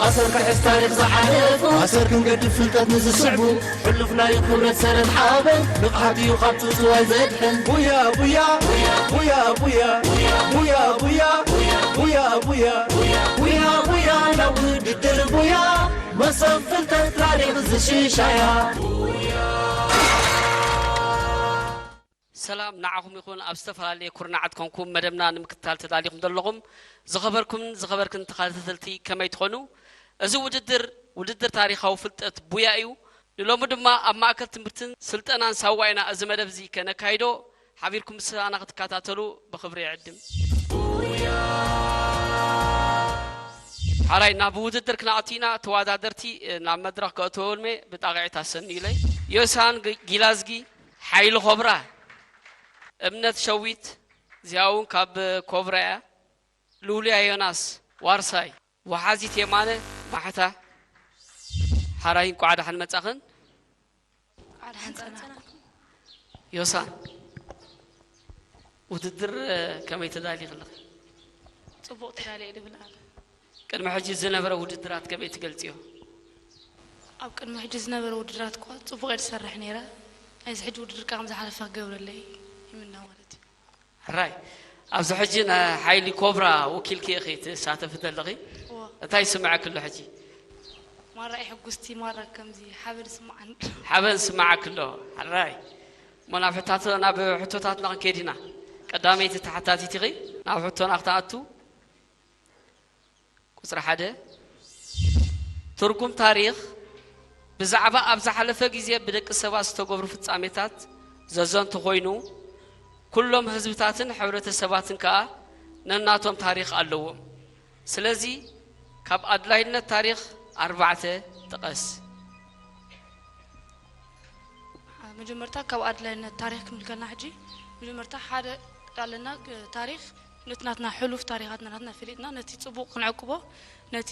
ኣሰር ክሕዝ ታሪኽ ዝሓለፉ፣ ኣሰር ክንገድፍ ፍልጠት ንዝስዕቡ፣ ሕሉፍ ናይ ክብረት ሰነድ ሓበን፣ ንቕሓት እዩ ካብ ትጽዋይ ዘድሕን። ቡያ ቡያ ቡያ ቡያ ቡያ ቡያ ቡያ ቡያ ቡያ ቡያ ቡያ ናብ ውድድር ቡያ፣ መሶብ ፍልጠት ታሪኽ ዝሽሻያ። ሰላም ንዓኹም ይኹን። ኣብ ዝተፈላለየ ኩርናዓት ኮንኩም መደብና ንምክትታል ተዳሊኹም ዘለኹም ዝኸበርኩምን ዝኸበርክን ተኸታተልቲ ከመይ ትኾኑ? እዚ ውድድር፣ ውድድር ታሪኻዊ ፍልጠት ቡያ እዩ። ንሎሚ ድማ ኣብ ማእከል ትምህርትን ስልጠናን ሳዋ ኢና እዚ መደብ እዚ ከነካይዶ። ሓቢርኩም ምሳና ክትከታተሉ ብኽብሪ ይዕድም። ሓራይ ናብ ውድድር ክነኣቱ ኢና። ተወዳደርቲ ናብ መድረኽ ከእትወልሜ ብጣቕዒት ኣሰንዩለይ። ዮሳን ግ-፣ ጊላዝጊ፣ ሓይሊ ኮብራ፣ እምነት ሸዊት፣ እዚኣ እውን ካብ ኮብራ እያ። ሉልያ ዮናስ፣ ዋርሳይ፣ ወሓዚት የማነ፣ ማሕታ። ሓራይ እንቋዕ ደሓን መጻኽን። ኣድሓን ጸናሕኩም። ዮሳን፣ ውድድር ከመይ ተዳሊኺ ኣለኺ? ጽቡቕ ተዳልየ ድብል ኣነ። ቅድሚ ሕጂ ዝነበረ ውድድራት ከመይ ትገልጽዮ? ኣብ ቅድሚ ሕጂ ዝነበረ ውድድራት እኳ ጽቡቕ እየ ዝሰርሕ ነይረ። ናይዚ ሕጂ ውድድር ከኣ ከም ዝሓለፈ ክገብረለይ ይምነ ማለት እዩ። ሕራይ፣ ኣብዚ ሕጂ ንሓይሊ ኮብራ ወኪልኪ ኢኺ ትሳተፊ ዘለኺ። እዎ። እንታይ ይስምዐኪ ኣሎ ሕጂ? ማራ እየ ሕጉስቲ፣ ማራ ከምዚ ሓበን ይስምዓኒ። ሓበን ይስምዓኪ ኣሎ። ሕራይ። እሞ ናብ ሕታቶ-፣ ናብ ሕቶታትና ክንከይድ ኢና። ቀዳመይቲ ተሓታቲት ኢኺ። ናብ ሕቶና ክትኣቱ። ቁጽሪ ሓደ፣ ትርጉም ታሪኽ ብዛዕባ ኣብ ዝሓለፈ ግዜ ብደቂ ሰባት ዝተገብሩ ፍጻሜታት ዘዘንቱ ኮይኑ፣ ኩሎም ህዝብታትን ሕብረተሰባትን ከኣ ነናቶም ታሪኽ ኣለዎም። ስለዚ፣ ካብ ኣድላይነት ታሪኽ ኣርባዕተ ጥቐስ። መጀመርታ ካብ ኣድላይነት ታሪኽ ክንብል ከለና ሕጂ፣ መጀመርታ ሓደ ኣለና፣ እ፣ ታሪኽ ነቲ ናትና ሕሉፍ ታሪኻትና ናትና ፈሊጥና ነቲ ጽቡቕ ክንዕቅቦ፣ ነቲ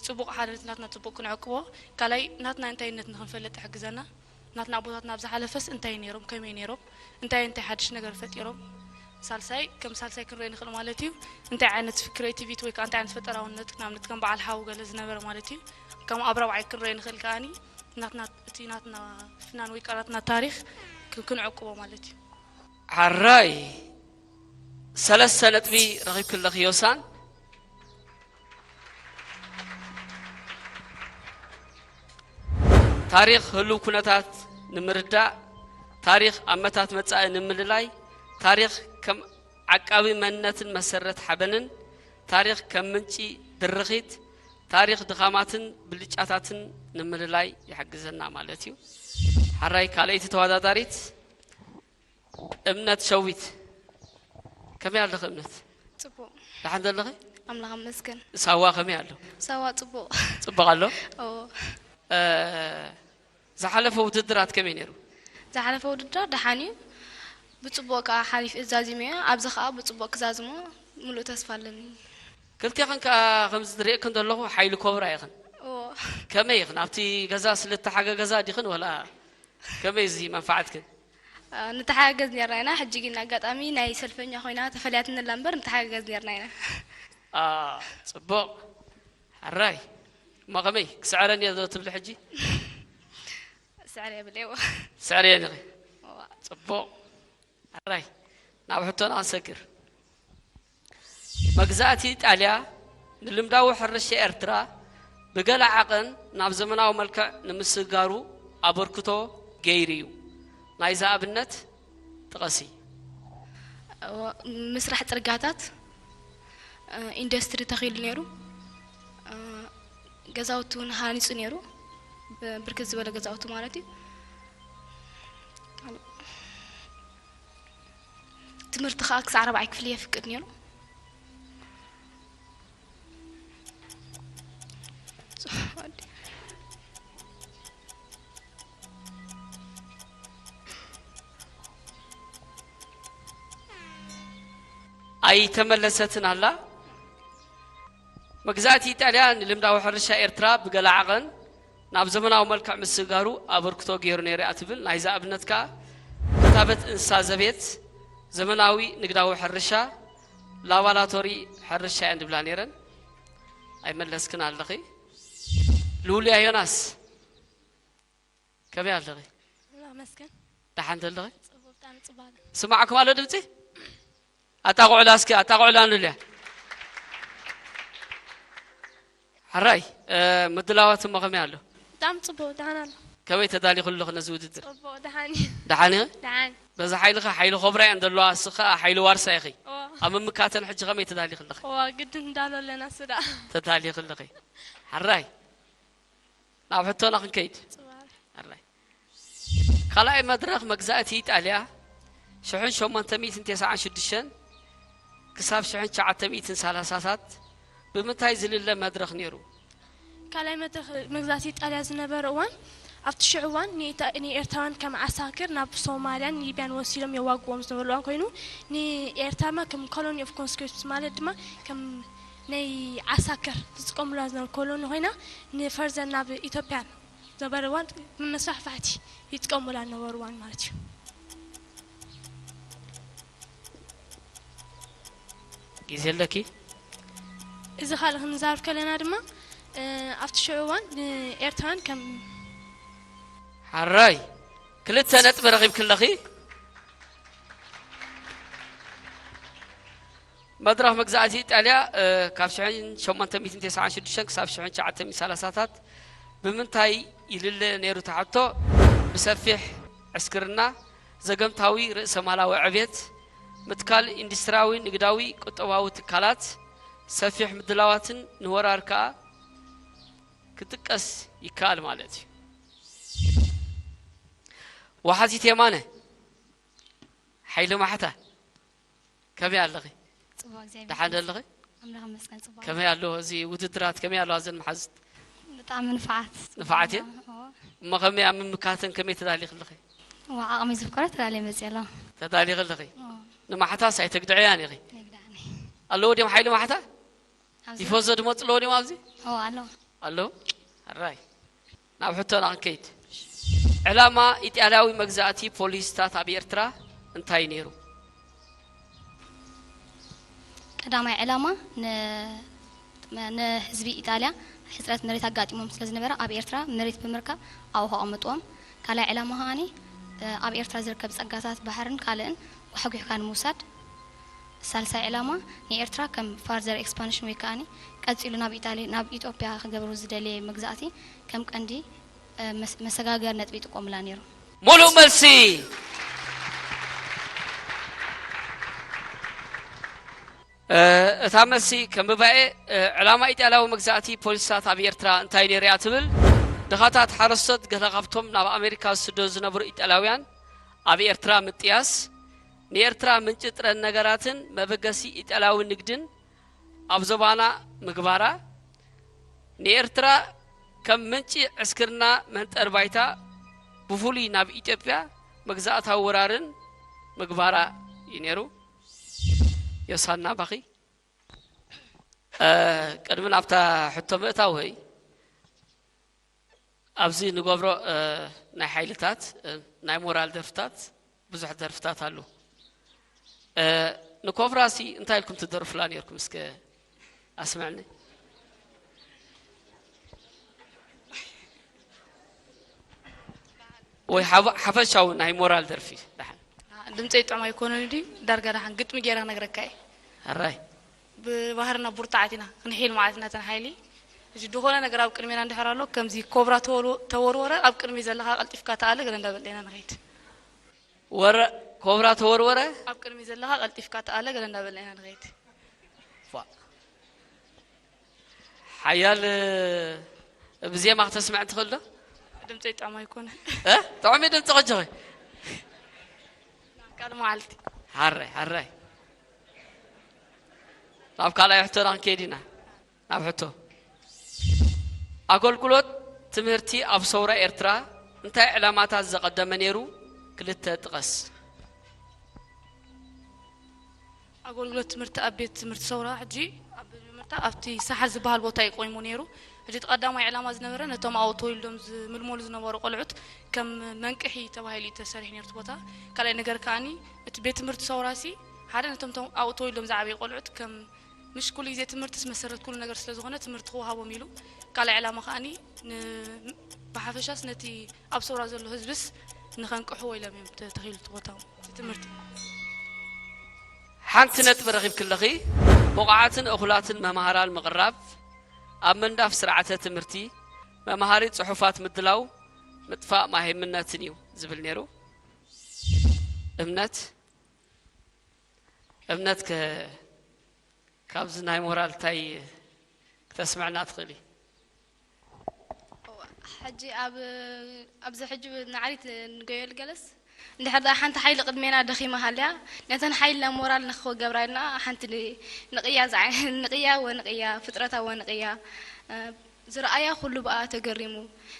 ጽቡቕ ሓደ ነቲ ናትና ጽቡቕ ክንዕቅቦ፣ ካልኣይ ናትና እንታይነት ንኽንፈልጥ ይሕግዘና። ናትና ኣቦታትና ኣብ ዝሓለፈስ እንታይ ነይሮም፣ ከመይ ነይሮም፣ እንታይ እንታይ ሓድሽ ነገር ፈጢሮም። ሳልሳይ፣ ከም ሳልሳይ ክንርኢ ንኽእል ማለት እዩ፣ እንታይ ዓይነት ክሬቲቪቲ ወይ ከዓ እንታይ ዓይነት ፈጠራውነት፣ ንኣብነት ከም በዓል ሓው ገለ ዝነበረ ማለት እዩ። ከም ኣብ ራብዓይ ክንርኢ ንኽእል ከኣኒ፣ ናትና፣ እቲ ናትና ፍናን ወይ ከዓ ናትና ታሪኽ ክን-፣ ክንዕቅቦ ማለት እዩ። ሓራይ፣ ሰለስተ ነጥቢ ረኺብኪ ኣለኺ ዮሳን። ታሪኽ ህሉው ኩነታት ንምርዳእ፣ ታሪኽ ኣመታት መጻኢ ንምልላይ፣ ታሪኽ ከም ዓቃቢ መንነትን መሰረት ሓበንን፣ ታሪኽ ከም ምንጪ ድርኺት፣ ታሪኽ ድኻማትን ብልጫታትን ንምልላይ ይሕግዘና ማለት እዩ። ሓራይ ካልኣይቲ ተወዳዳሪት እምነት ሸዊት። ከመይ ኣለኺ እምነት? ጽቡቕ። ደሓን ዘለኺ? ኣምላኽ ይመስገን። ሳዋ ከመይ ኣሎ? ሳዋ ጽቡቕ። ጽቡቕ ኣሎ? እዎ። እ፣ ዝሓለፈ ውድድራት ከመይ ነይሩ? ዝሓለፈ ውድድራት ደሓን እዩ። ብጽቡቕ ከኣ ሓሊፍ እዛዚመዮ። ኣብዚ ከኣ ብጽቡቕ ክዛዝሞ ምሉእ ተስፋ ኣለኒ። ክልቴኽን ከኣ ከምዚ ዝርእየክን ዘለኹ ሓይሊ ኮብራ ኢኽን። እዎ። ከመይ ኢኽን? ኣብቲ ገዛ ስለ እተሓገገዛ ዲኽን ወላ ከመይ እዚ መንፋዓትክን? እ፣ ንተሓጋገዝ ኔርና ኢና። ሕጂ ግን ኣጋጣሚ ናይ ሰልፈኛ ኮይና ተፈልያትኒ ኣላ እምበር ንተሓጋገዝ ኔርና ኢና። አ፣ ጽቡቕ። ሕራይ። እሞ ከመይ? ክስዕረን እየ ዶ ትብሊ ሕጂ? ስዕር የብለይዎ። ስዕር እየ ንኺ? እዋ። ጽቡቕ። ሕራይ። ናብ ሕቶና ክንሰግር። መግዛእቲ ኢጣልያ ንልምዳዊ ሕርሻ ኤርትራ ብገለ ዓቐን ናብ ዘመናዊ መልክዕ ንምስግጋሩ ኣበርክቶ ገይሩ እዩ። ናይዚ ኣብነት ጥቐሲ። እዎ፣ ምስራሕ ጽርጋታት፣ እ፣ ኢንዱስትሪ ተኺሉ ነይሩ። እ፣ ገዛውቲ እውን ሃኒጹ ነይሩ። ብ-፣ ብርክት ዝበለ ገዛውቲ ማለት እዩ። ትምህርቲ ኸኣ ክሳዕ ራብዓይ ክፍሊ የፍቅድ ነይሩ። ኣይተመለሰትን ኣላ። መግዛእቲ ኢጣልያ ንልምዳዊ ሕርሻ ኤርትራ ብገለ ዓቐን ናብ ዘመናዊ መልክዕ ምስግጋሩ ኣበርክቶ ገይሩ ነይሩ እያ ትብል። ናይዚ ኣብነት ከኣ ክታበት እንስሳ ዘቤት፣ ዘመናዊ ንግዳዊ ሕርሻ፣ ላባላቶሪ ሕርሻ እየን ዝብላ ነይረን። ኣይመለስክን ኣለኺ። ሉልያ ዮናስ፣ ከመይ ኣለኺ? ኣመስገን። ደሓን ተለኺ? ጽቡቅ፣ ብጣዕሚ ጽቡቅ። ስማዕኩም ኣሎ ድምፂ? ኣጣቕዑላ እስኪ፣ ኣጣቕዑላ ንልያ። ሕራይ፣ እ፣ ምድላዋት እሞ ከመይ ኣሎ? ብጣዕሚ ጽቡቅ፣ ደሓን ኣሎ። ከመይ ተዳሊኹ ኣለኹ ነዚ ውድድር? ጽቡቅ፣ ደሓን። ደሓን ኢኺ? ደሓን። በዛ ሓይልኻ ሓይሊ ኮብራ እየን ዘለዋ፣ እስኻ ሓይሊ ዋርሳ ኢኺ። እዋ፣ ኣብ ምምካተን ሕጂ ከመይ ተዳሊኺ ኣለኺ? እዋ፣ ግድን እንዳሎ ኣለና ስዳ። ተዳሊኺ ኣለኺ። ሕራይ። ናብ ሕቶና ክንከይድ። ጽቡቅ። ሕራይ። ካልኣይ መድረኽ መግዛእቲ ኢጣልያ ሽሕን ሸሞንተ ሚእትን ተስዓን ሽዱሽተን ክሳብ ሽሕን ትሽዓተ ሚእትን ሰላሳታት ብምንታይ ዝልለ መድረኽ ነይሩ? ካልኣይ መድረኽ መግዛእቲ ኢጣልያ ዝነበረ እዋን፣ ኣብቲ ሽዑ እዋን ንኢጣ-፣ ንኤርትራውያን ከም ዓሳክር ናብ ሶማልያን ሊብያን ወሲዶም የዋግዎም ዝነበሩ እዋን ኮይኑ፣ ንኤርትራ ድማ ከም ኮሎኒ ኦፍ ኮንስክሪፕት ማለት ድማ ከም ናይ ዓሳክር ዝጥቀሙላ ዝነበሩ ኮሎኒ ኮይና፣ ንፈርዘን ናብ ኢትዮጵያን ዝነበረ እዋን መስፋሕፋሕቲ ይጥቀሙላ ዝነበሩ እዋን ማለት እዩ። ግዜ ኣለኪ? እዚ ካልእ ክንዛረብ ከለና ድማ፣ እ፣ ኣብቲ ሽዑ እዋን ንኤርትራውያን ከም ሓራይ፣ ክልተ ነጥቢ ረኺብኪ ኣለኺ። መድረኽ መግዛእቲ ኢጣልያ፣ እ፣ ካብ ሽሕን ሸሞንተ ሚእትን ተስዓን ሽዱሽተን ክሳብ ሽሕን ትሽዓተ ሚእትን ሰላሳታት ብምንታይ ይልለ ነይሩ? ተሓቶ ብሰፊሕ ዕስክርና፣ ዘገምታዊ ርእሰ ማላዊ ዕብየት፣ ምትካል ኢንዱስትሪያዊ፣ ንግዳዊ፣ ቁጠባዊ ትካላት፣ ሰፊሕ ምድላዋትን ንወራር ከኣ ክጥቀስ ይከኣል ማለት እዩ። ወሓዚት የማነ፣ ሓይሊ ማሕታ፣ ከመይ ኣለኺ? ጽቡቕ፣ እግዚኣብሔር ደሓን ይመስገን። ኣለኺ? ኣምላኽ ይመስገን፣ ጽቡቕ። ከመይ ኣሎ እዚ ውድድራት፣ ከመይ ኣሎ ኣዘን መሓዙት? ብጣዕሚ ንፋዓት። ንፋዓት እየን? እዎ። እሞ ከመይ ኣብ ምምካተን ከመይ ተዳሊኺ ኣለኺ? እዎ፣ ዓቕሚ ዝፍከሮ ተዳልየ መጽየ ኣለኹ። ተዳሊኺ ኣለኺ? እዎ። ንማሕታስ ኣይተግድዕያን ኢኺ? ነግዳዕኒ። ኣለዎ ድዮም ሓይሊ ማሕታ? ኣብዚ ቲፎዞ ድመጹ ኣለዎ ድዮም ኣብዚ? እዎ፣ ኣለዎ። ኣለዉ? ሕራይ። ናብ ሕቶና ክንከይድ። ዕላማ ኢጣልያዊ መግዛእቲ ፖሊሲታት ኣብ ኤርትራ እንታይ ነይሩ? ቀዳማይ ዕላማ ን-፣ ንህዝቢ ኢጣልያ ሕጽረት መሬት ኣጋጢሞም ስለ ዝነበረ ኣብ ኤርትራ መሬት ብምርካብ ኣብኡ ከቐምጥዎም። ካልኣይ ዕላማ ከኣኒ፣ እ፣ ኣብ ኤርትራ ዝርከብ ጸጋታት ባሕርን ካልእን ጓሕጒሕካ ንምውሳድ። ሳልሳይ ዕላማ ንኤርትራ ከም ፋርዘር ኤክስፓንሽን ወይ ከኣኒ ቀጺሉ ናብ ኢጣሊ፣ ናብ ኢትዮጵያ ክገብሩ ዝደለየ መግዛእቲ ከም ቀንዲ፣ እ፣ መስ-፣ መሰጋገሪ ነጥቢ ይጥቀሙላ ነይሮም። ሙሉእ መልሲ። እ፣ እታ መልሲ ከንብባ እየ። እ፣ ዕላማ ኢጣልያዊ መግዛእቲ ፖሊሲታት ኣብ ኤርትራ እንታይ ነይሩ እያ ትብል? ድኻታት ሓረስቶት ገለ ካብቶም ናብ ኣሜሪካ ዝስደዱ ዝነበሩ ኢጣልያውያን ኣብ ኤርትራ ምጥያስ፣ ንኤርትራ ምንጪ ጥረ ነገራትን መበገሲ ኢጣልያዊ ንግድን ኣብ ዞባና ምግባራ፣ ንኤርትራ ከም ምንጪ ዕስክርና መንጠር ባይታ ብፍሉይ ናብ ኢትዮጵያ መግዛእታዊ ወራርን ምግባራ እዩ ነይሩ። ዮሳና ባኺ፣ እ፣ ቅድሚ ናብታ ሕቶ ምእታው ሆይ፣ ኣብዚ ንገብሮ፣ እ፣ ናይ ሓይልታት፣ እ፣ ናይ ሞራል ደርፍታት፣ ብዙሕ ደርፍታት ኣሉ። እ፣ ንኮብራሲ እንታይ ኢልኩም ትደርፉላ ነይርኩም? እስከ ኣስምዕኒ። ወይ ሓፈ-፣ ሓፈሻዊ ናይ ሞራል ደርፊ ደሓን። ድምፀይ ጥዑም ኣይኮነን ድዩ? ዳርጋ ደሓን ግጥሚ ገይረ ክነግረካ እየ። ሕራይ። ብባህርና ብርቱዓት ኢና፣ ክንሒል ማለት ኢና እተን ሓይሊ። ሕጂ ዝኾነ ነገር ኣብ ቅድሜና እንድሕር ኣሎ፣ ከምዚ ኮብራ ተወርወ-፣ ተወርወረ፣ ኣብ ቅድሚ ዘለኻ ቀልጢፍካ ተኣለ ገለ እንዳበልና ኢና ንኸይድ። ወረ-፣ ኮብራ ተወርወረ? ኣብ ቅድሚ ዘለኻ ቀልጢፍካ ተኣለ ገለ እንዳበልና ኢና ንኸይድ። ፏእ። ሓያል፣ እ፣ ብዜማ ክተስምዐን ትኽእል ዶ? ድምፀይ ጥዑም ኣይኮነን። እ? ጥዑም እዩ ድምፂ፣ ከጀኺ። ካልእ መዓልቲ። ሓራይ፣ ሓራይ። ናብ ካልኣይ ሕቶና ክንከይድ ኢና። ናብ ሕቶ። ኣገልግሎት ትምህርቲ ኣብ ሰውራ ኤርትራ እንታይ ዕላማታት ዘቐደመ ነይሩ? ክልተ ጥቀስ። ኣገልግሎት ትምህርቲ ኣብ ቤት ትምህርቲ ሰውራ ሕጂ ኣብ መጀመርታ ኣብቲ ሰሓ ዝበሃል ቦታ እዩ ቆይሙ ነይሩ። ሕጂ እቲ ቀዳማይ ዕላማ ዝነበረ ነቶም ኣብኡ ተወሊዶም ዝምልመሉ ዝነበሩ ቆልዑት ከም መንቅሒ ተባሂሉ እዩ ተሰሪሑ ነይሩ እቲ ቦታ። ካልኣይ ነገር ከኣኒ እቲ ቤት ትምህርቲ ሰውራ ሲ ሓደ ነቶም ቶም ኣብኡ ተወሊዶም ዝዓበዩ ቆልዑት ከም ምሽ ኩሉ ግዜ ትምህርትስ መሰረት ኩሉ ነገር ስለ ዝኾነ ትምህርቲ ክወሃቦም ኢሉ ካልእ ዕላማ ከኣኒ ን- ብሓፈሻስ ነቲ ኣብ ሰውራ ዘሎ ህዝብስ ንኸንቅሕዎ ኢሎም እዮም ተ- ተኺሉ እቲ ቦታኦም እቲ ትምህርቲ። ሓንቲ ነጥቢ ረኺብኪ ኣለኺ። ብቑዓትን እኹላትን መምሃራን ምቕራብ፣ ኣብ መንዳፍ ስርዓተ ትምህርቲ መምሃሪ ጽሑፋት ምድላው ምጥፋእ ማሂምነትን እዩ ዝብል ነይሩ። እምነት እምነት ከ ካብዚ ናይ ሞራል እንታይ ክተስምዕና ትኽእሊ? ሕጂ ኣብ ኣብዚ ሕጂ ንዓሪት ንገየሉ ገለስ እንድሕር ደኣ ሓንቲ ሓይሊ ቅድሜና ደኺማ ሃልያ ነተን ሓይልና ሞራል ንክገብራ ኢልና ሓንቲ ን- ንቕያ ዝዓ- ንቕያ ወንቕያ ፍጥረታ ወንቕያ እ፣ ዝረኣያ ኩሉ ብኣ ተገሪሙ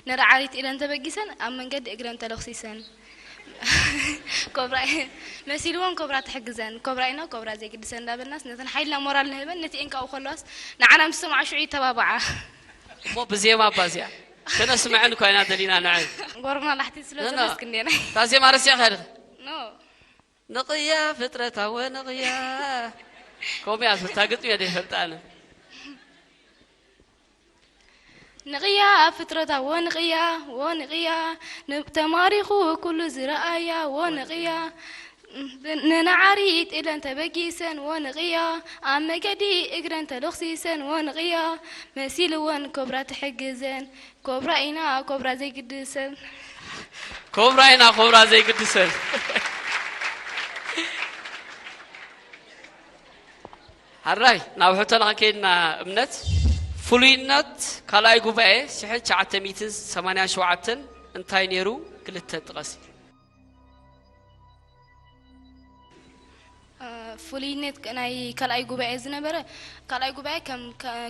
ነረዓሪት ኢለን ተበጊሰን ኣብ መንገዲ እግረን ተለኽሲሰን ኮብራ መሲልወን ኮብራ ትሕግዘን ኮብራ ኢና ኮብራ ዘይግድሰን እንዳበልናስ ነተን ሓይልና ሞራል ንህበን ነቲኤን ካብኡ ከለዋስ ንዓና ምስ ሰምዓ ሽዑ ይተባብዓ እሞ ብዜማ ኣባዚኣ ከነስምዐን እኳ ኢና ደሊና ንዐን ጎርና ላሕቲ ስለ ና፣ ና። ዘለስክ እንዴና እታ ዜማ ረሲዕካ ድኸ ኖ ንቕያ ፍጥረታወ ንቕያ ከምኡ እያ ትብል እታ ግጥሚ እየ ዘይፈልጣ ኣነ ንቕያ ፍጥረታ ወንቕያ ወንቕያ ተማሪኹ ኩሉ ዝረኣያ ወንቕያ ንነዓሪት ኢለን ተበጊሰን ወንቕያ ኣብ መገዲ እግረን ተለኽሲሰን ወንቕያ መሲልወን ኮብራ ትሕግዘን ኮብራ ኢና ኮብራ ዘይግድሰን ኮብራ ኢና ኮብራ ዘይግድሰን ሓራይ ናብ ሕቶና ክንከይድና እምነት ፍሉይነት ካልኣይ ጉባኤ ሽሕን ትሽዓተ ሚእትን ሰማንያን ሸውዓተን እንታይ ነይሩ ክልተ ጥቐሲ ፍሉይነት ናይ ካልኣይ ጉባኤ ዝነበረ ካልኣይ ጉባኤ ከም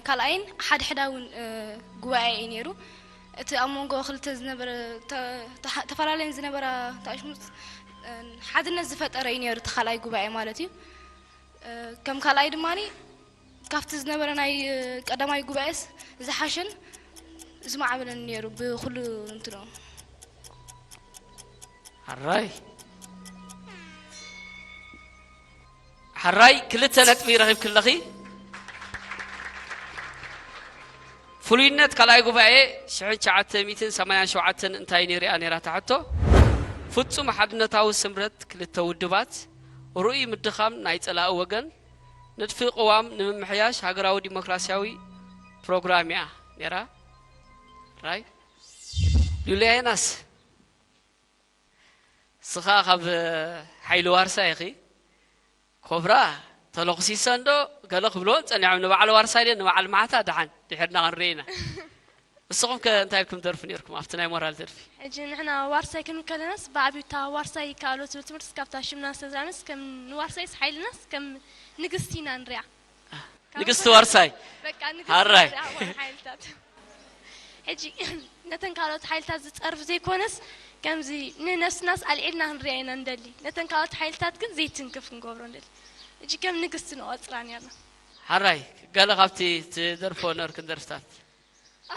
ካልኣይን ሓድሕዳውን ጉባኤ እዩ ነይሩ እቲ ኣብ መንጎ ክልተ ዝነበረ ተፈላለየን ዝነበራ ተኣሽሙት ሓድነት ዝፈጠረ እዩ ነይሩ እቲ ካልኣይ ጉባኤ ማለት እዩ ከም ካልኣይ ድማ ካብቲ ዝነበረ ናይ ቀዳማይ ጉባኤስ ዝሓሸን ዝማዕበለን ነይሩ ብኩሉ እንትኖ ሓራይ ሓራይ ክልተ ነጥቢ ረኺብኪ ኣለኺ ፍሉይነት ካልኣይ ጉባኤ ሽሕን ትሽዓተ ሚእትን ሰማንያን ሸውዓተን እንታይ ነይሩ እያ ነይራ እታ ሕቶ ፍጹም ሓድነታዊ ስምረት ክልተ ውድባት ርኡይ ምድኻም ናይ ጸላኢ ወገን ንድፊ ቅዋም ንምምሕያሽ ሃገራዊ ዲሞክራሲያዊ ፕሮግራም እያ ነይራ ራይ ሉልያ ዮናስ እስኻ ካብ ሓይሊ ዋርሳይ ኢኺ ኮብራ ተለኹሲሰን ዶ ገለ ክብልወን ጸኒሖም ንበዓል ዋርሳይ ድየን ንበዓል ማዕታ ደሓን ድሕርና ክንርኢ ኢና ንስኹም ከ እንታይ ኢልኩም ደርፉ ነርኩም ኣብቲ ናይ ሞራል ደርፊ ሕጂ ንሕና ዋርሳይ ክንብል ከለናስ ብዓብዩ እታ ዋርሳይ ይከኣሎ ትብል ትምህርቲ እስካብታ ሽምና ዝተዛመስ ከም ንዋርሳይስ ሓይልናስ ከም ንግስቲ ኢና ንሪኣ ንግስቲ ዋርሳይ በቃ ንግስቲ ሓራይ ንሪኣ ዋላ ሓይልታት ሕጂ ነተን ካልኦት ሓይልታት ዝፀርፍ ዘይኮነስ ከምዚ ንነፍስናስ ኣልዒልና ክንሪኣ ኢና ንደሊ ነተን ካልኦት ሓይልታት ግን ዘይትንክፍ ክንገብሮ ንደሊ ሕጂ ከም ንግስቲ ንቆፅራ ነርና ሓራይ ገለ ካብቲ ትደርፎ ነርክን ደርፍታት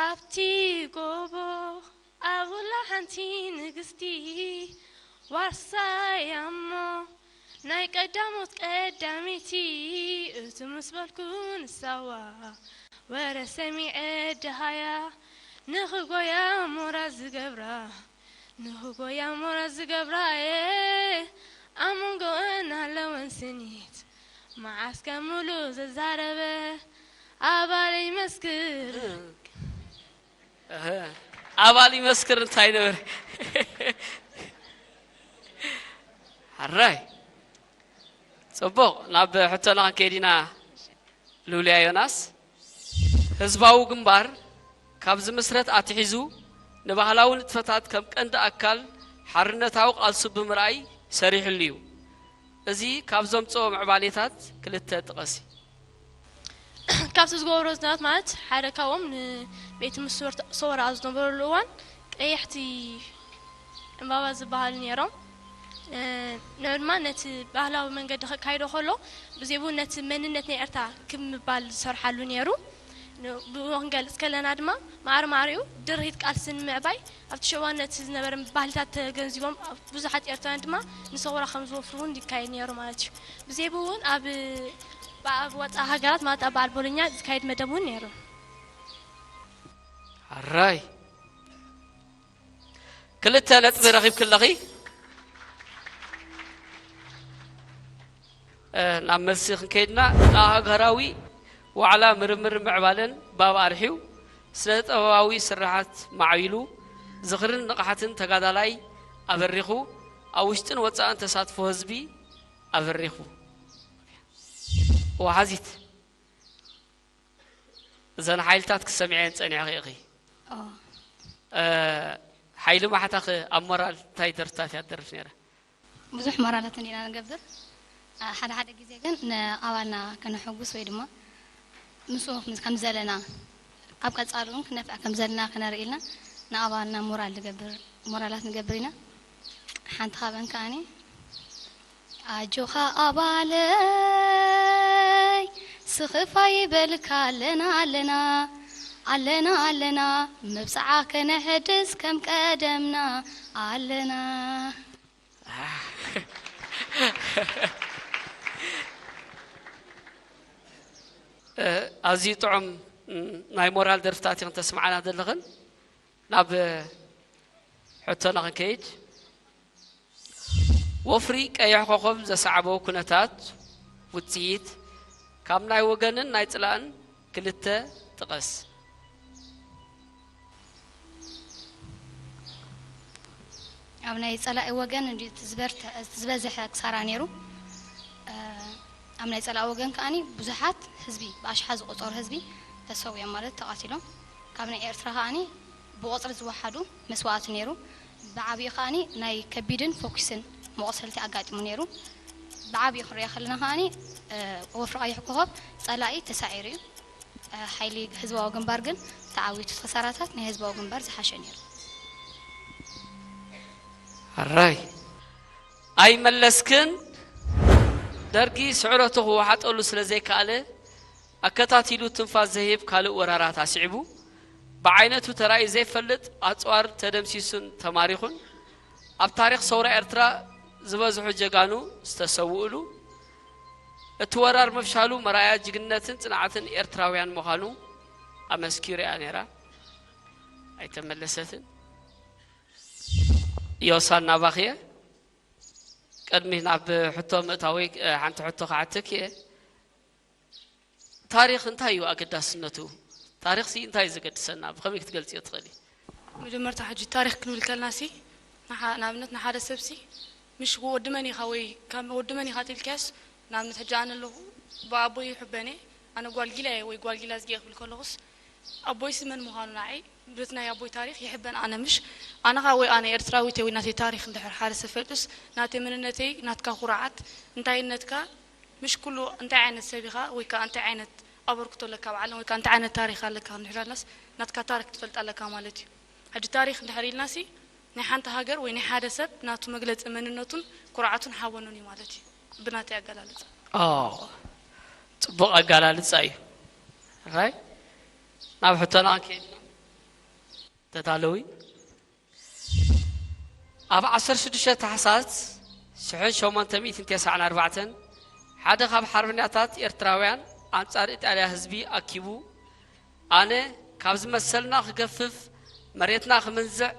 ኣብቲ ጎቦ ኣብላ ሓንቲ ንግስቲ ዋርሳይ ኣሞ ናይ ቀዳሞት ቀዳመይቲ እቱ ምስ በልኩ ንሳዋ ወረ ሰሚዐ ደሃያ ንኽጎያ ሞራ ዝገብራ ንኽጎያ ሞራ ዝገብራ እየ ኣብ መንጎአን ኣለወን ስኒት መዓስ ከም ሙሉ ዘዛረበ ኣባለይ መስክር ኣባል ይመስክር እንታይ ነበር ሓራይ ፅቡቕ ናብ ሕቶና ክንከይድ ኢና ሉልያ ዮናስ ህዝባዊ ግንባር ካብ ዝምስረት ኣትሒዙ ንባህላዊ ንጥፈታት ከም ቀንዲ ኣካል ሓርነታዊ ቃልሱ ብምርኣይ ሰሪሕሉ እዩ እዚ ካብ ዘምፅኦ ምዕባሌታት ክልተ ጥቐሲ ካብቲ ዝገብሮ ዝነበረት ማለት ሓደ ካብኦም ንቤት ምስ ሰወራ ኣብ ዝነበረሉ እዋን ቀያሕቲ ዕምባባ ዝበሃሉ ነይሮም ንዑ ድማ ነቲ ባህላዊ መንገዲ ከካይዶ ከሎ ብዜቡ ነቲ መንነት ናይ ኤርትራ ክብ ምባል ዝሰርሓሉ ነይሩ ብኡ ክንገልፅ ከለና ድማ ማዕረ ማዕሪኡ ድርሂት ቃልሲ ንምዕባይ ኣብቲ ሸዋን ነቲ ዝነበረ ባህልታት ተገንዚቦም ብዙሓት ኤርትራውያን ድማ ንሰውራ ከም ዝወፍሩ እውን ይካየድ ነይሩ ማለት እዩ። ብዜቡ እውን ኣብ ኣብ ወፃኢ ሃገራት ማለት ኣብ በዓል ቦሎኛ ዝካየድ መደብ እውን ነይሩ። ኣራይ ክልተ ነጥቢ ረኺብኪ ኣለኺ። እ፣ ናብ መልሲ ክንከይድና፣ ንሃገራዊ ዋዕላ ምርምርን ምዕባለን ባብ ኣርሒው ስነ ጥበባዊ ስርሓት ማዕቢሉ ዝኽርን ንቕሓትን ተጋዳላይ ኣበሪኹ፣ ኣብ ውሽጥን ወጻእን ተሳትፎ ህዝቢ ኣበሪኹ። ወሓዚት እዘን ሓይልታት ክሰምዐን ጸኒሕኺ ኢኺ። ኦ። እ፣ ሓይሊ ማሕታኺ ኣብ ሞራል እንታይ ደርፍታት እያ ትደርፍ ነይራ? ብዙሕ ሞራላት እንዲና ንገብር። እ፣ ሓደ ሓደ ግዜ ግን ንኣባልና ከነሐጉስ ወይ ድማ ምስኡ ከም ዘለና ኣብ ቀጻሊ እውን ክነፍዕ ከም ዘለና ከነርኢ ኢልና ንኣባልና ሞራል ንገብር፣ ሞራላት ንገብር ኢና። ሓንቲ ካብአን ከኣኒ ኣጆኻ ኣባለይ ስኽፋ ይበልካ ኣለና ኣለና ኣለና ኣለና መብጽዓ ከነሐድስ ከም ቀደምና ኣለና። እ፣ ኣዝዩ ጥዑም፣ ም፣ ናይ ሞራል ደርፍታት ኢኽን ተስምዓና ዘለኽን። ናብ ሕቶና ክንከይድ። ወፍሪ ቀይሕ ኮኾብ ዘሰዓቦ ኩነታት ውጽኢት ካብ ናይ ወገንን ናይ ጽላእን ክልተ ጥቀስ። ኣብ ናይ ጸላኢ ወገን እንዲ እቲ ዝበርትዐ፣ እቲ ዝበዝሐ ክሳራ ነይሩ። እ፣ ኣብ ናይ ጸላኢ ወገን ከኣኒ ብዙሓት ህዝቢ፣ ብኣሽሓት ዝቑጸሩ ህዝቢ ተሰዊኦም ማለት ተቓቲሎም። ካብ ናይ ኤርትራ ከኣኒ ብቑጽሪ ዝወሓዱ መስዋእቲ ነይሩ። ብዓቢኡ ከኣኒ ናይ ከቢድን ፎኪስን መቑሰልቲ ኣጋጢሙ ነይሩ። ብዓቢኡ ክንሪኦ ከለና ከኣኒ፣ እ፣ ወፍሪ ቀይሕ ኮኾብ ጸላኢ ተሳዒሩ እዩ። እ፣ ሓይሊ ህዝባዊ ግንባር ግን ተዓዊቱ፣ እቲ ክሳራታት ናይ ህዝባዊ ግንባር ዝሓሸ ነይሩ። ኣራይ ኣይመለስክን። ደርጊ ስዕረቱ ክወሓጠሉ ስለ ዘይከኣለ፣ ኣከታቲሉ ትንፋስ ዘህብ ካልእ ወራራት ኣስዒቡ፣ ብዓይነቱ ተራእዩ ዘይፈልጥ ኣጽዋር ተደምሲሱን ተማሪኹን፣ ኣብ ታሪኽ ሰውራ ኤርትራ ዝበዝሑ ጀጋኑ ዝተሰውእሉ፣ እቲ ወራር ምፍሻሉ መርኣያ ጅግንነትን ጽንዓትን ኤርትራውያን ምዃኑ ኣመስኪሩ እያ ነይራ። ኣይተመለሰትን። ዮሳ፣ ናባኽየ። ቅድሚ ናብ ሕቶ ምእታወይ፣ እ፣ ሓንቲ ሕቶ ክሓተኪ እየ። ታሪኽ እንታይ እዩ ኣገዳስነቱ? ታሪኽሲ እንታይ እዩ ዘገድሰና? ብኸመይ ክትገልጽዮ ትኽእሊ? መጀመርታ ሕጂ ታሪኽ ክንብል ከለናሲ፣ ንሓ-፣ ንኣብነት ንሓደ ሰብሲ፣ ምሽ ወዲ መን ኢኻ ወይ ካብ ወዲ መን ኢኻ ተልካስ፣ ንኣብነት ሕጂ ኣነ ኣለኹ፣ ብኣቦይ ይሕበን እየ፣ ኣነ ጓል ጊላ እየ ወይ ጓል ጊላ ዝጌ ክብል ከለኹስ፣ ኣቦይሲ መን ምዃኑ ንዓይ፣ ብቲ ናይ ኣቦይ ታሪኽ ይሕበን ኣነ ምሽ፣ ኣነ ኸኣ ወይ ኣነ ኤርትራዊት እየ ወይ ናተይ ታሪኽ እንድሕር ሓደ ሰብ ፈልጡስ፣ ናተይ መንነተይ፣ ናትካ ኩርዓት፣ እንታይነትካ፣ ምሽ ኩሉ እንታይ ዓይነት ሰብ ኢኻ ወይ ከኣ እንታይ ዓይነት ኣበርክቶ ኣለካ ኣብ ዓለም ወይ ከኣ እንታይ ዓይነት ታሪኽ ኣለካ እንድሕር ኣልናስ፣ ናትካ ታሪኽ ትፈልጥ ኣለካ ማለት እዩ። ሕጂ ታሪኽ እንድሕር ኢልናሲ፣ ናይ ሓንቲ ሃገር ወይ ናይ ሓደ ሰብ ናቱ መግለጺ መንነቱን ኩርዓቱን ሓበኑን እዩ ማለት እዩ፣ ብናተይ ኣገላልጻ። ኦ፣ ጽቡቕ ኣገላልጻ እዩ። ራይ፣ ናብ ሕቶና ክንከይድ ኢና። ተዳለዊ። ኣብ ዓሰርተ ሽዱሽተ ታሕሳስ ሽሕን ሸሞንተ ሚእትን ተስዓን ኣርባዕተን ሓደ ካብ ሓርበኛታት ኤርትራውያን ኣንጻር ኢጣልያ ህዝቢ ኣኪቡ፣ ኣነ ካብዚ መሰልና ክገፍፍ፣ መሬትና ክምንዝዕ፣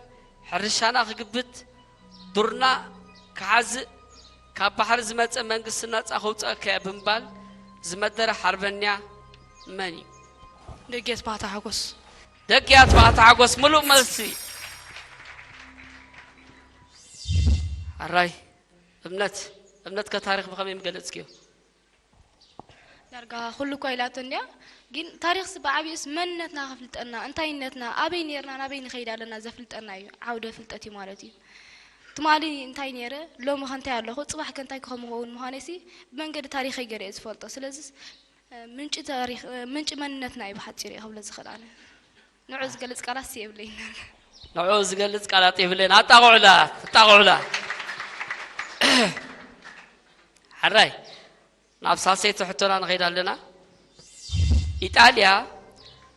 ሕርሻና ክግብት፣ ዱርና ክሓዝእ፣ ካብ ባሕሪ ዝመጸ መንግስቲ ነጻ ከውጸኣካ እየ ብምባል ዝመደረ ሓርበኛ መን እዩ? ደጊያት ባህታ ሓጎስ። ደጊያት ባህታ ሓጎስ፣ ምሉእ መልሲ። ኣራይ፣ እምነት፣ እምነት ከታሪኽ ብኸመይ ምገለጽክዮ? ዳርጋ ኩሉ እኳ ኢላቶ እንድያ፣ ግን ታሪኽሲ ብዓቢኡስ መንነትና ከፍልጠና፣ እንታይነትና፣ ኣበይ ኔርና፣ ናበይ ንኸይድ ኣለና ዘፍልጠና እዩ፣ ዓውደ ፍልጠት እዩ ማለት እዩ። ትማሊ እንታይ ኔረ፣ ሎሚ ከ እንታይ ኣለኹ፣ ጽባሕ ከ እንታይ ክኸውን ምዃነይሲ ብመንገዲ ታሪኸይ ገይረ እየ ዝፈልጦ። ስለዚስ፣ እ፣ ምንጪ ታሪኽ፣ እ፣ ምንጪ መንነትና እዩ ብሓጺሩ እየ ክብሎ ዝኽእል ኣነ። ንዑ ዝገልጽ ቃላት የብለይን። ንዑ ዝገልጽ ቃላት የብለይን። ኣጣቕዑላ፣ ኣጣቕዑላ። ሕራይ፣ ናብ ሳልሰይቲ ሕቶና ንኸይድ ኣለና። ኢጣልያ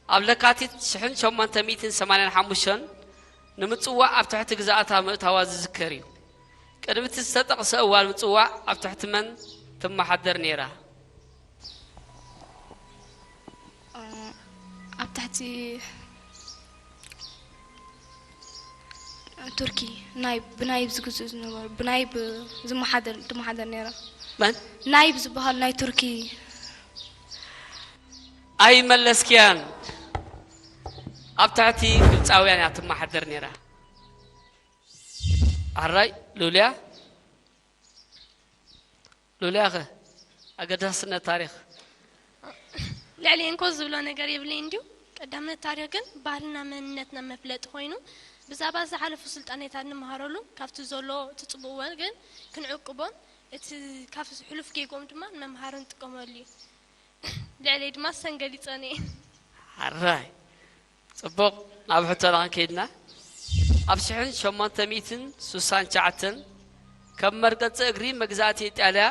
ኣብ ለካቲት ሽሕን ሸሞንተ ሚእትን ሰማንያን ሓሙሽተን ንምጽዋዕ ኣብ ትሕቲ ግዝኣታ ምእታዋ ዝዝከር እዩ። ቅድሚ እቲ ዝተጠቕሰ እዋን ምጽዋዕ ኣብ ትሕቲ መን ትመሓደር ነይራ? ትሕቲ ቱርኪ ናይ ብናይብ ዝግዝኡ ዝነበሩ ብናይብ ዝመሓደር ትመሓደር ነይራ። መን ናይብ ዝበሃል ናይ ቱርኪ ኣይመለስክያን። ኣብ ትሕቲ ግብፃውያን እያ ትመሓደር ነይራ። ኣራይ ሉልያ ሉልያኸ ኣገዳስነት ታሪኽ ልዕሊ እንኮ ዝብሎ ነገር የብለይን ድዩ? ቀዳምነት ታሪኽ ግን ባህልና መንነትና መፍለጢ ኮይኑ ብዛዕባ ዝሓለፉ ስልጣኔታት ንመሃረሉ ካብቲ ዘሎ እቲ ፅቡቕዎ ግን ክንዕቅቦን እቲ ካብ ሕሉፍ ጌጎም ድማ ንመምሃሪ ንጥቀመሉ እዩ። ልዕለይ ድማ ሰን ገሊፀን እየን። ሓራይ ፅቡቕ ናብ ሕቶና ክንከይድና ኣብ ሽሕን ሸሞንተ ሚእትን ስሳን ትሽዓተን ከም መርገፂ እግሪ መግዛእቲ ኢጣልያ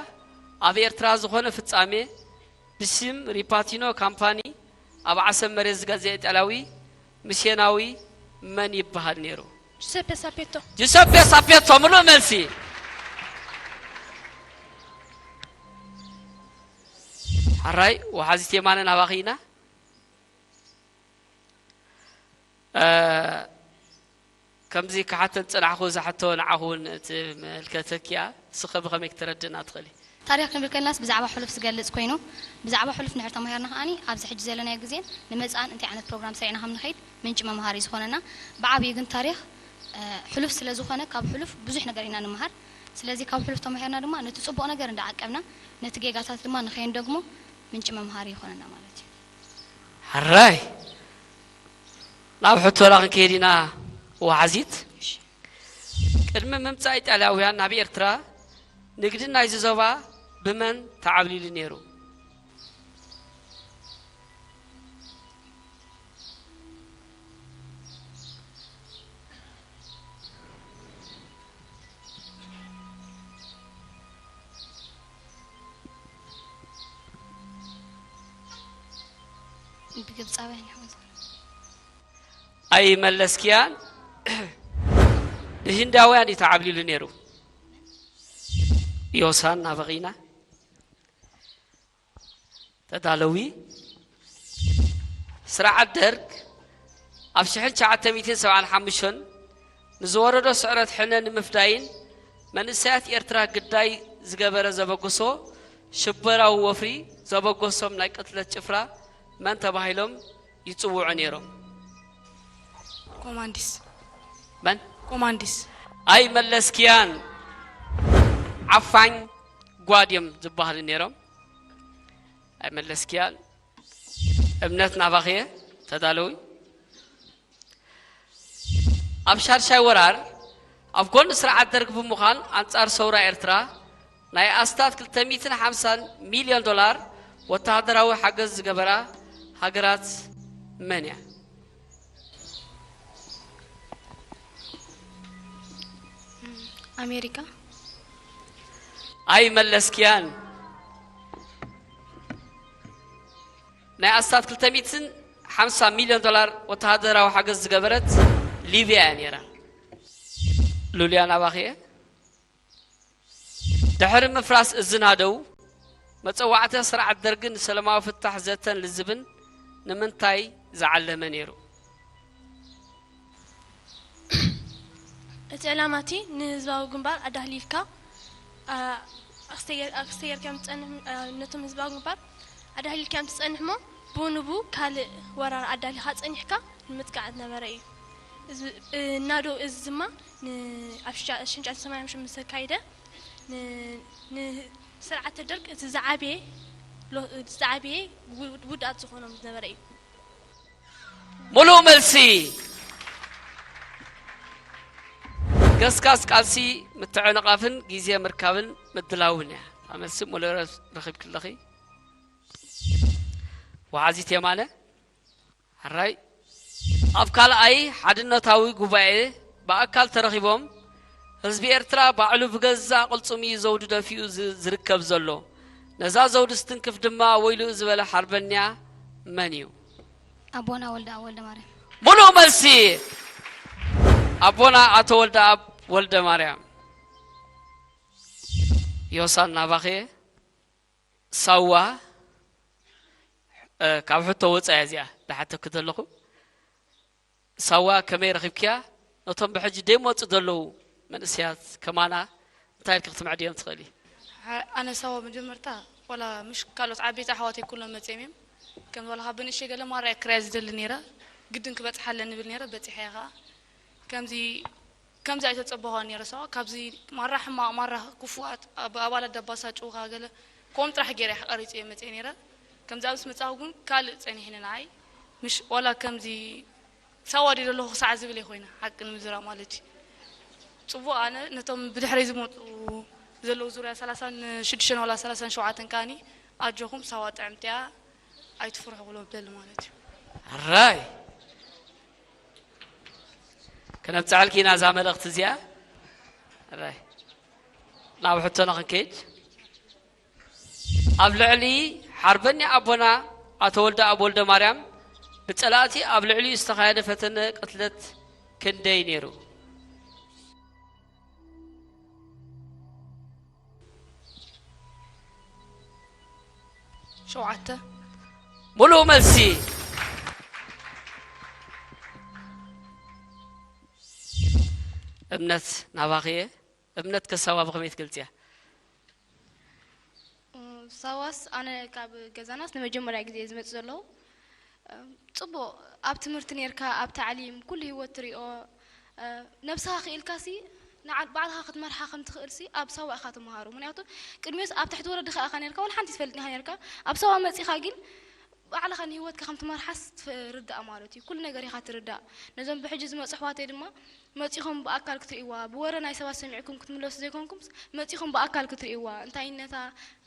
ኣብ ኤርትራ ዝኾነ ፍጻሜ ብሽም ሪፓቲኖ ካምፓኒ ኣብ ዓሰብ መሬት ዝገዝአ ኢጣልያዊ ሚስዮናዊ መን ይበሃል ነይሩ? ጁሰፔ ሳፔቶ ጁሰፔ ሳፔቶ ምሉእ መልሲ። ሓራይ ወሓዚት የማነ ናባኺ ኢና። ከምዚ ክሓተን ዝጸናሕኩ ዝሓቶ ንዓኹ እውን ትምልከተኪ እያ። ንስኺ ብኸመይ ክትረድእና ትኽእሊ? ታሪኽ ክንብል ከለናስ ብዛዕባ ሕሉፍ ዝገልጽ ኮይኑ ብዛዕባ ሕሉፍ እንድሕር ተማሂርና ከኣ ኣብዚ ሕጂ ዘለናዮ ግዜን ንመጻእን እንታይ ዓይነት ፕሮግራም ሰሪዕና ከም ንኸይድ ምንጪ መምሃሪ እዩ ዝኾነና። ብዓብዩ ግን ታሪኽ ሕሉፍ ስለ ዝኾነ ካብ ሕሉፍ ብዙሕ ነገር ኢና ንምሃር። ስለዚ ካብ ሕሉፍ ተማሂርና ድማ ነቲ ጽቡቕ ነገር እንዳዓቀብና ነቲ ጌጋታት ድማ ንኸይንደግሞ ምንጪ መምሃሪ ይኾነና ማለት እዩ። ሕራይ ናብ ሕቶና ክንከይድ ኢና። ወሓዚት ቅድሚ ምምፃእ ኢጣልያውያን ናብ ኤርትራ ንግዲ ናይዚ ዞባ ብመን ተዓብሊሉ ነይሩ? ብግብፃውያን ይሕወዝ ኣይመለስክያን። ብህንዳውያን እዩ ተዓብሊሉ ነይሩ። ዮሳን ናበቒና ተዳለዊ ስርዓት ደርግ ኣብ ሽሕን ትሽዓተ ሚእትን ሰብዓን ሓሙሽተን ንዝወረዶ ስዕረት ሕነ ንምፍዳይን መንእሰያት ኤርትራ ግዳይ ዝገበረ ዘበገሶ ሽበራዊ ወፍሪ ዘበገሶም ናይ ቅትለት ጭፍራ መን ተባሂሎም ይጽውዑ ነይሮም? ኮማንዲስ መን? ኮማንዲስ ኣይመለስክያን። ዓፋኝ ጓድ እዮም ዝበሃሉ ነይሮም። ኣይመለስክያን። እምነት ናባኽየ ተዳለዊ። ኣብ ሻድሻይ ወራር ኣብ ጎኒ ስርዓት ደርግ ብምዃን ኣንጻር ሰውራ ኤርትራ ናይ ኣስታት ክልተ ሚእትን ሓምሳን ሚልዮን ዶላር ወተሃደራዊ ሓገዝ ዝገበራ ሃገራት መን እያ? ኣሜሪካ ኣይመለስክያን። ናይ ኣስታት ክልተ ሚእትን ሓምሳ ሚልዮን ዶላር ወተሃደራዊ ሓገዝ ዝገበረት ሊብያ እያ ነይራ። ሉልያ ናባኺ እየ። ድሕሪ ምፍራስ እዚ ናደው መጸዋዕታ ስርዓት ደርግን ንሰላማዊ ፍታሕ ዘተን ልዝብን ንምንታይ ዝዓለመ ነይሩ? እቲ ዕላማ እቲ ንህዝባዊ ግንባር ኣዳህሊልካ ኣክስተየር ከም ትፀንሕ ነቶም ህዝባዊ ግንባር ኣዳህሊልካ እዮም ትፀንሕ እሞ ብኡ ንብኡ ካልእ ወራር ኣዳሊኻ ፀኒሕካ ንምጥቃዕ ዝነበረ እዩ። ናዶ እዚ ድማ ኣብ ሽንጫት ሰማንያ ሓሙሽተ ምስ ተካይደ ንስርዓተ ደርግ እቲ ዝዓበየ ዝዓበየ ውድኣት ዝኾኖም ዝነበረ እዩ። ሙሉእ መልሲ። ገስጋስ ቃልሲ ምትዕንቓፍን ግዜ ምርካብን ምድላውን እያ። እታ መልሲ ሙሉእ ረኺብኪ ኣለኺ። ወሓዚት የማነ ሕራይ ኣብ ካልኣይ ሓድነታዊ ጉባኤ ብኣካል ተረኺቦም ህዝቢ ኤርትራ ባዕሉ ብገዛእ ቅልጽሙ እዩ ዘውዲ ደፊኡ ዝርከብ ዘሎ። ነዛ ዘውዲ ዝትንክፍ ድማ ወይልኡ ዝበለ ሓርበኛ መን እዩ? ኣቦና ወልደኣብ ወልደማርያም። ሙሉእ መልሲ ኣቦና ኣቶ ወልደኣብ ወልደማርያም። ዮሳን ናባኸ ሳዋ እ፣ ካብ ሕቶ ወጻኢ እዚኣ ዝሓተኩ ዘለኹ፣ ሳዋ ከመይ ረኺብክያ? ነቶም ብሕጂ ደይመጹ ዘለዉ መንእሰያት ከማና እንታይ ኢልኪ ክትምዕድዮም ትኽእሊ? ሓ-፣ ኣነ ሳዋ መጀመርታ፣ ዋላ ምሽ ካልኦት ዓበይቲ ኣሕዋተይ ኩሎም መጺኦም እዮም። ከም ዝበልኻ ብንእሽተይ ገለ ማራ እየ ክሪኣ ዝደሊ ነይረ። ግድን ክበጽሓ ኣለኒ እብል ነይረ፣ በጺሐ እየ ኸኣ። ከምዚ፣ ከምዚ ኣይተጸበዃን ነይረ ሳዋ። ካብዚ ማራ ሕማቕ፣ ማራ ክፉኣት፣ ኣብ-፣ ኣባላት ደባሳጭውኻ ገለ፣ ከምኡ ጥራሕ ገይረ እየ ቀሪጸ እየ መጺአ ነይረ። ከምዚ ኣብዚ ምጻኹ ግን ካልእ ጸኒሕኒ ንዓይ። ምሽ ዋላ ከምዚ ሳዋ ድየ ዘለኹ ክሳዕ ዝብል እየ ኮይነ፣ ሓቂ ንምዝራብ ማለት እዩ። ጽቡቕ፣ ኣነ ነቶም ብድሕረይ ዝመጹ ዘለዉ ዙርያ ሰላሳን ሽዱሽተን ዋላ ሰላሳን ሸውዓተን ከኣኒ ኣጆኹም፣ ሳዋ ጥዕምቲ እያ፣ ኣይትፍርሑ ክብሎም ደሊ ማለት እዩ። ኣራይ። ከነብጽሐልኪ ኢና እዛ መልእኽቲ እዚኣ። ኣራይ። ናብ ሕቶና ክንከይድ። ኣብ ልዕሊ ሓርበኛ ኣቦና ኣቶ ወልደኣብ ወልደማርያም ብጸላእቲ ኣብ ልዕሊኡ ዝተኻየደ ፈተነ ቅትለት ክንደይ ነይሩ? ሸውዓተ። ምሉእ መልሲ። እምነት ናባኺ እየ። እምነት ከሳዋ ብኸመይ ትገልጽያ? ሳዋስ ኣነ ካብ ገዛናስ ንመጀመርያ ግዜ እየ ዝመጽእ ዘለኹ። ጽቡቕ፣ ኣብ ትምህርቲ ኔርካ፣ ኣብ ታዕሊም፣ ኩሉ ህይወት ትሪኦ፣ ነብስኻ ክኢልካሲ ንዓ-፣ ባዕልኻ ክትመርሓ ከም ትኽእልሲ ኣብ ሳዋ ኢኻ ትመሃሮ። ምኽንያቱ ቅድሚኡስ ኣብ ትሕቲ ወለድኻ ኢኻ ኔርካ፣ ወላ ሓንቲ ትፈልጥን ኢኻ ኔርካ። ኣብ ሳዋ መጺኻ ግን ባዕልኻ ንህይወትካ ከም ትመርሓስ ትርዳእ ማለት እዩ። ኩሉ ነገር ኢኻ ትርዳእ። ነዞም ብሕጂ ዝመጹ ኣሕዋተይ ድማ መጺኹም ብኣካል ክትርእይዋ፣ ብወረ ናይ ሰባት ሰሚዕኩም ክትምለሱ ዘይኮንኩምስ፣ መጺኹም ብኣካል ክትርእይዋ፣ እንታይነታ፣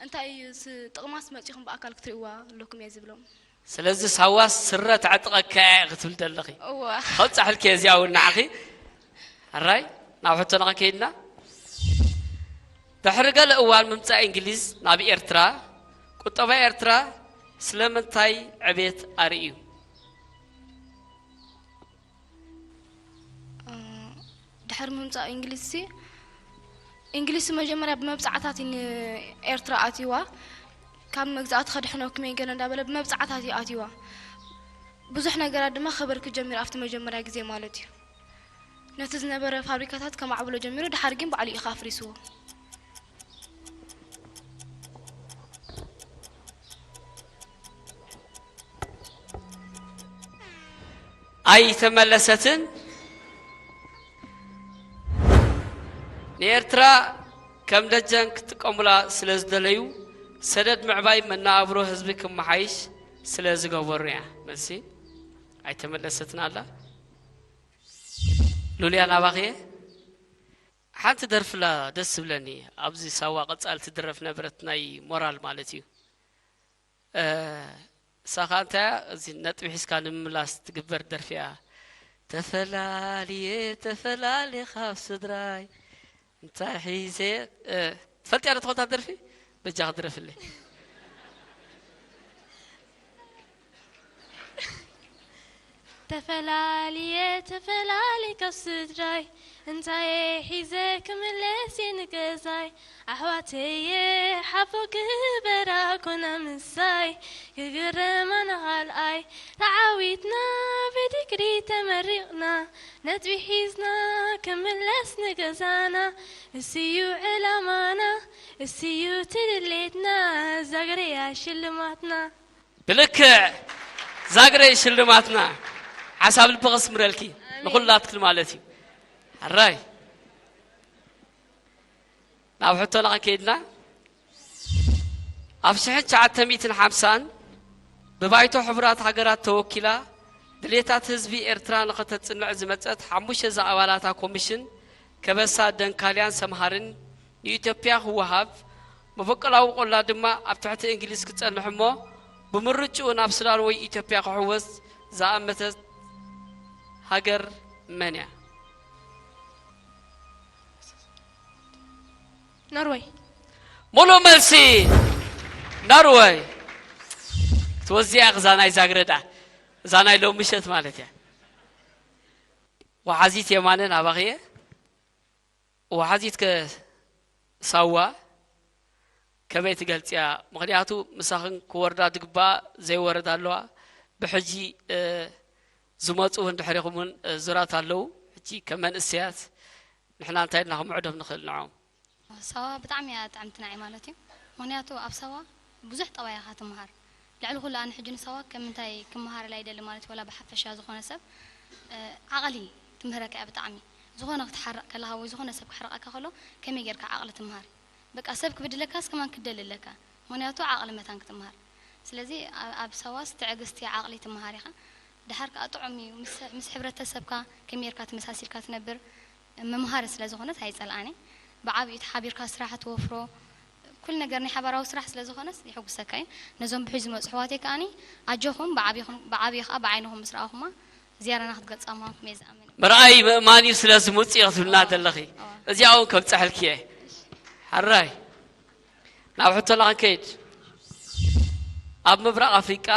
እንታይ እዩስ ጥቕማስ መጺኹም ብኣካል ክትርእይዋ ኣለኩም እየ ዝብሎም። ስለዚ ሳዋ ስረ ተዕጥቐካ እያ ክትብል ዘለኺ። እወ። ከብጻሕልኪ እየ እዚኣ እውን ንዓኺ። ሕራይ፣ ናብ ሕቶና ከይድና። ድሕሪ ገለ እዋን ምምጻእ እንግሊዝ ናብ ኤርትራ፣ ቁጠባ ኤርትራ ስለምንታይ ዕቤት ኣርእዩ? ድሕሪ ምምጻእ እንግሊዝሲ፣ እንግሊዝሲ መጀመርያ ብመብጻዕታት እዩ ንኤርትራ ኣትይዋ። ካብ መግዛእቲ ከድሕነኩም እየ ገለ እንዳበለ ብመብጻዕታት እዩ ኣትይዋ። ብዙሕ ነገራት ድማ ከበርክት ጀሚሩ ኣብቲ መጀመርያ ግዜ ማለት እዩ። ነቲ ዝነበረ ፋብሪካታት ከማዕብሎ ጀሚሩ፣ ድሓር ግን ባዕሉ እዩ ኣፍሪስዎ። ኣይተመለሰትን። ንኤርትራ ከም ደጀን ክጥቀሙላ ስለ ዝደለዩ፣ ሰደድ ምዕባይ መነባብሮ ህዝቢ ክመሓይሽ ስለ ዝገበሩ እያ። መልሲ ኣይተመለሰትን ኣላ። ሉልያ ናባኺ እየ። ሓንቲ ደርፍላ ደስ ዝብለኒ፣ ኣብዚ ሳዋ ቀጻሊ ትድረፍ ነበረት፣ ናይ ሞራል ማለት እዩ። እ፣ እሳ ኸኣ እንታይ እያ? እዚ ነጥቢ ሒዝካ ንምምላስ ትግበር ደርፊ እያ። "ተፈላልየ፣ ተፈላልየ ካብ ስድራይ፣ እንታይ ሒዘ?" እ፣ ትፈልጥያ ዶ ትኾታ ደርፊ? በጃ ክድረፍለይ። ተፈላልየ፣ ተፈላልየ ካብ ስድራይ፣ እንታይ ሒዘ ክምለስ እየ ንገዛይ? ኣሕዋተየ ሓፎ ክበራ ኮና ምሳይ፣ ክግረማ ንኻልኣይ። ተዓዊትና ብዲግሪ ተመሪቕና፣ ነጥቢ ሒዝና ክምለስ ንገዛና። እስዩ ዕላማና፣ እስዩ ትድሌትና፣ ዛግረያ ሽልማትና። ብልክዕ ዛግረይ ሽልማትና ሓሳብ ልቢ ከስምረልኪ ኣሜን። ንኹላትክን ማለት እዩ። ሕራይ ናብ ሕቶና ከይድና፣ ኣብ ሽሕን ትሽዓተ ሚእትን ሓምሳን ብባይቶ ሕቡራት ሃገራት ተወኪላ ድሌታት ህዝቢ ኤርትራ ንኸተጽንዕ ዝመጸት ሓሙሽተ ዝኣባላታ ኮሚሽን ከበሳ፣ ደንካልያን ሰምሃርን ንኢትዮጵያ ክወሃብ፣ መበቆላዊ ቆላ ድማ ኣብ ትሕቲ እንግሊዝ ክጸንሕ እሞ፣ ብምርጭኡ ናብ ሱዳን ወይ ኢትዮጵያ ክሕወስ ዝኣመተት ሃገር መን እያ? ኖርወይ። ሙሉእ መልሲ፣ ኖርወይ። ክትወዝያ እዛ ናይ ዛግረዳ፣ እዛ ናይ ሎሚ ምሸት ማለት እያ። ወሓዚት የማነ ናባኽየ። ወሓዚት ከ ሳዋ፣ ከመይ ትገልጽያ? ምኽንያቱ ምሳኽን ክወርዳ ዝግባኣ ዘይወረዳ ኣለዋ። ብሕጂ፣ እ፣ ዝመጹ እውን ድሕሪኹም እውን፣ እ፣ ዙራት ኣለዉ። ሕጂ ከም መንእሰያት ንሕና እንታይ ኢልና ክምዕዶም ንኽእል ንዖም? ሳዋ ብጣዕሚ እያ ጥዕምቲ ንዓይ ማለት እዩ። ምኽንያቱ ኣብ ሳዋ ብዙሕ ጠባይ ኢኻ ትመሃር። ልዕሊ ኩሉ ኣነ ሕጂ ንሳዋ ከም ምንታይ ክመሃረላ ይደሊ ማለት እዩ፣ ዋላ ብሓፈሻ ዝኾነ ሰብ፣ እ፣ ዓቕሊ ትምህረካ እያ ብጣዕሚ። ዝኾነ ክትሓርቕ ከለኻ ወይ ዝኾነ ሰብ ክሕርቐካ ከሎ ከመይ ጌርካ ዓቕሊ ትመሃር? በቃ ሰብ ክብድለካስ ከማን ክትደሊ ኣለካ። ምኽንያቱ ዓቕሊ መታን ክትመሃር። ስለዚ ኣ-፣ ኣብ ሳዋስ ትዕግስቲ፣ ዓቕሊ ትመሃር ኢኻ። ደሓር ከኣ ጥዑም እዩ። ምስ፣ ምስ ሕብረተሰብካ ከመይ ጌርካ ተመሳሲልካ ትነብር ምምሃር ስለ ዝኾነት ኣይጸልኣን እየ። ብዓቢኡ ተሓቢርካ ስራሕ ትወፍሮ፣ ኩሉ ነገር ናይ ሓባራዊ ስራሕ ስለ ዝኾነስ የሐጉሰካ እዩ። ነዞም ብሕጂ ዝመጹ ኣሕዋተይ ከኣኒ ኣጆኹም፣ ብዓቢኹም፣ ብዓቢኡ ከኣ ብዓይንኹም ምስ ረኣኹማ ዝያዳና ክትገልጻ ምዃንኩም እየ ዝኣምን። ምርኣይ ምእማን እዩ፣ ስለዚ ምውጽእ ክትብልና ዘለኺ። እዋ። እዚኣ እውን ከብጽሐልኪ እየ። ሕራይ። ናብ ሕቶና ክንከይድ። ኣብ ምብራቕ ኣፍሪቃ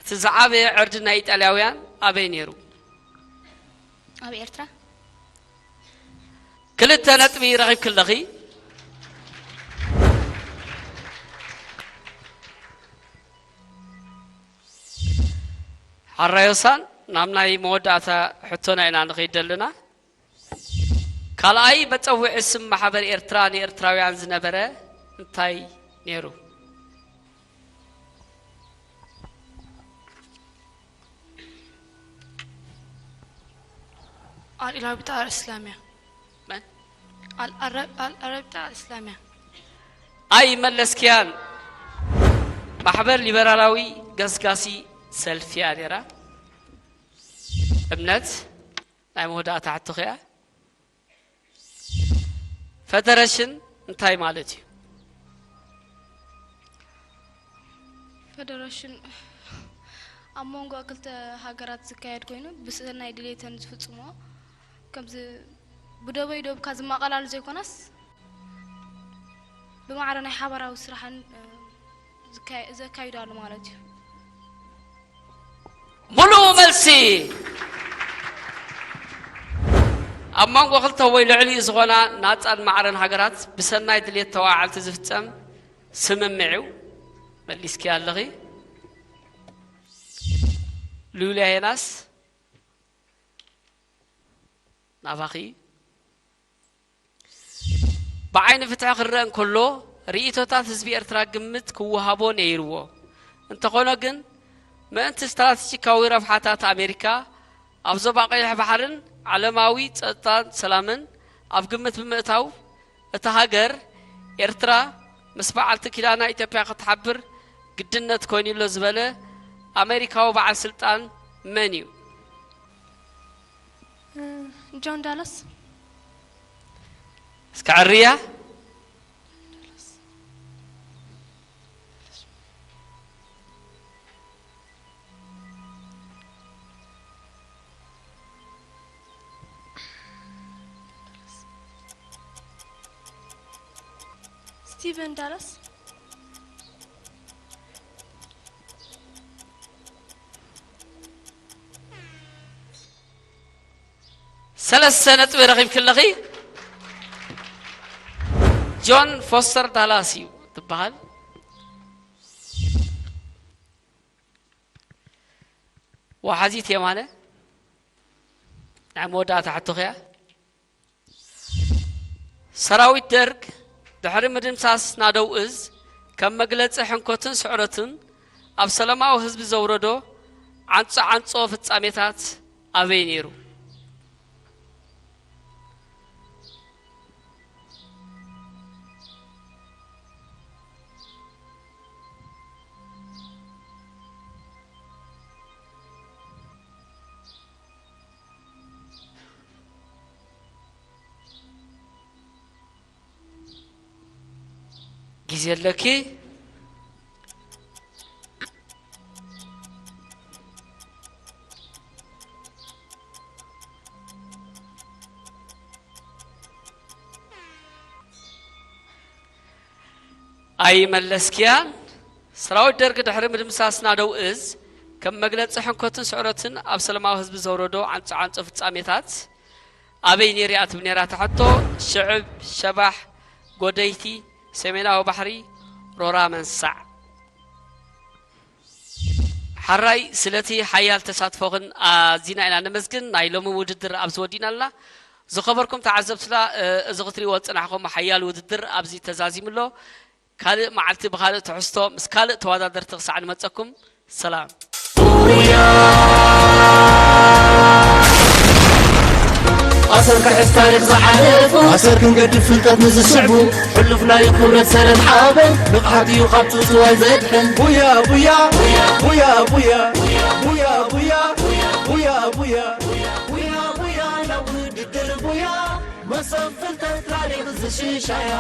እቲ ዝዓበየ ዕርዲ ናይ ኢጣልያውያን ኣበይ ነይሩ? ኣብ ኤርትራ። ክልተ ነጥቢ ረኺብኪ ኣለኺ። ሓራዮሳን ናብ ናይ መወዳእታ ሕቶና ኢና ንኸይድ ዘለና። ካልኣይ መጸውዒ ስም ማሕበር ኤርትራ ንኤርትራውያን ዝነበረ እንታይ ነይሩ? الرابطة الإسلامية. መን? الرابطة الإسلامية. ኣይመለስክያን። ማሕበር ሊበራላዊ ገስጋሲ ሰልፊ እያ ነይራ። እምነት ናይ መወዳእታ ሕቶኺ እያ። ፈደረሽን እንታይ ማለት እዩ? ፈደረሽን ኣብ መንጎ ክልተ ሃገራት ዝካየድ ኮይኑ ብሰናይ ድሌተን ዝፍጽሞ ከምዚ ብደበይ ደብካ ዝማቐላሉ ዘይኮነስ ብማዕረ ናይ ሓባራዊ ስራሕን ዘካይዳሉ ማለት እዩ። ሙሉእ መልሲ። ኣብ መንጎ ክልተ ወይ ልዕሊኡ ዝኾና ናጻን ማዕረን ሃገራት ብሰናይ ድሌት ተዋዓልቲ ዝፍጸም ስምምዕ እዩ። መሊስኪ ኣለኺ። ሉልያ ሄናስ፣ ናባኺ። ብዓይኒ ፍትሒ ክረአ እንከሎ፣ ርእይቶታት ህዝቢ ኤርትራ ግምት ክወሃቦ ነይርዎ። እንተኾነ ግን፣ ምእንቲ ስትራተጂካዊ ረብሓታት ኣሜሪካ ኣብ ዞባ ቀይሕ ባሕርን ዓለማዊ ጸጥታን ሰላምን ኣብ ግምት ብምእታው፣ እታ ሃገር፣ ኤርትራ፣ ምስ በዓልቲ ኪዳና ኢትዮጵያ ክትሓብር ግድነት ኮይኑ'ሎ ዝበለ ኣሜሪካዊ በዓል ስልጣን መን እዩ? ጆን ዳላስ። እስከ ዕርያ። ስቲቨን ዳላስ። ሰለስተ ነጥቢ ረኺብኪ ኣለኺ። ጆን ፎስተር ዳላስ እዩ ትበሃል። ወሓዚት የማነ፣ ናይ መወዳእታ ሕቶኽያ። ሰራዊት ደርግ ድሕሪ ምድምሳስ ናደው እዝ ከም መግለጺ ሕንኮትን ስዕረቱን ኣብ ሰላማዊ ህዝቢ ዘውረዶ ዓንጾ ዓንጾ ፍጻሜታት ኣበይ ነይሩ? ግዜ ኣለኪ። ኣይመለስክያን። ሰራዊት ደርግ ድሕሪ ምድምሳስ ናደው እዝ ከም መግለጺ ሕንኮትን ስዕረትን ኣብ ሰላማዊ ህዝቢ ዘውረዶ ዓንጾ ዓንጾ ፍጻሜታት ኣበይ ነይሩ እያ ትብል ነይራ እታ ሕቶ። ሽዕብ፣ ሸባሕ፣ ጎደይቲ፣ ሰሜናዊ ባሕሪ፣ ሮራ መንሳዕ። ሓራይ ስለቲ ሓያል ተሳትፎኽን ኣዚና ኢና ነመስግን። ናይ ሎሚ ውድድር ኣብዚ ወዲእና ኣለና። ዝኸበርኩም ተዓዘብትና፣ እዚ ክትሪእዎ ዝጸናሕኹም ሓያል ውድድር ኣብዚ ተዛዚሙ ኣሎ። ካልእ መዓልቲ ብኻልእ ትሕዝቶ ምስ ካልእ ተወዳደርቲ ክሳዕ ንመጸኩም ሰላም። ኣሰር ክሕዝ ታሪኽ ዝሓለፉ ኣሰር ክንገድፍ ፍልጠት ንዝስዕቡ ሕሉፍ ናይ ክብረት ሰረን ሓበን ንቕሓት እዩ ካብ ጽውጽዋይ ዘድሕን ቡያ ቡያ ቡያ ቡያ ቡያ ቡያ ቡያ ቡያ ቡያ ቡያ ናብ ውድድር ቡያ መሰብ ፍልጠት ታሪኽ ዝሽሻያ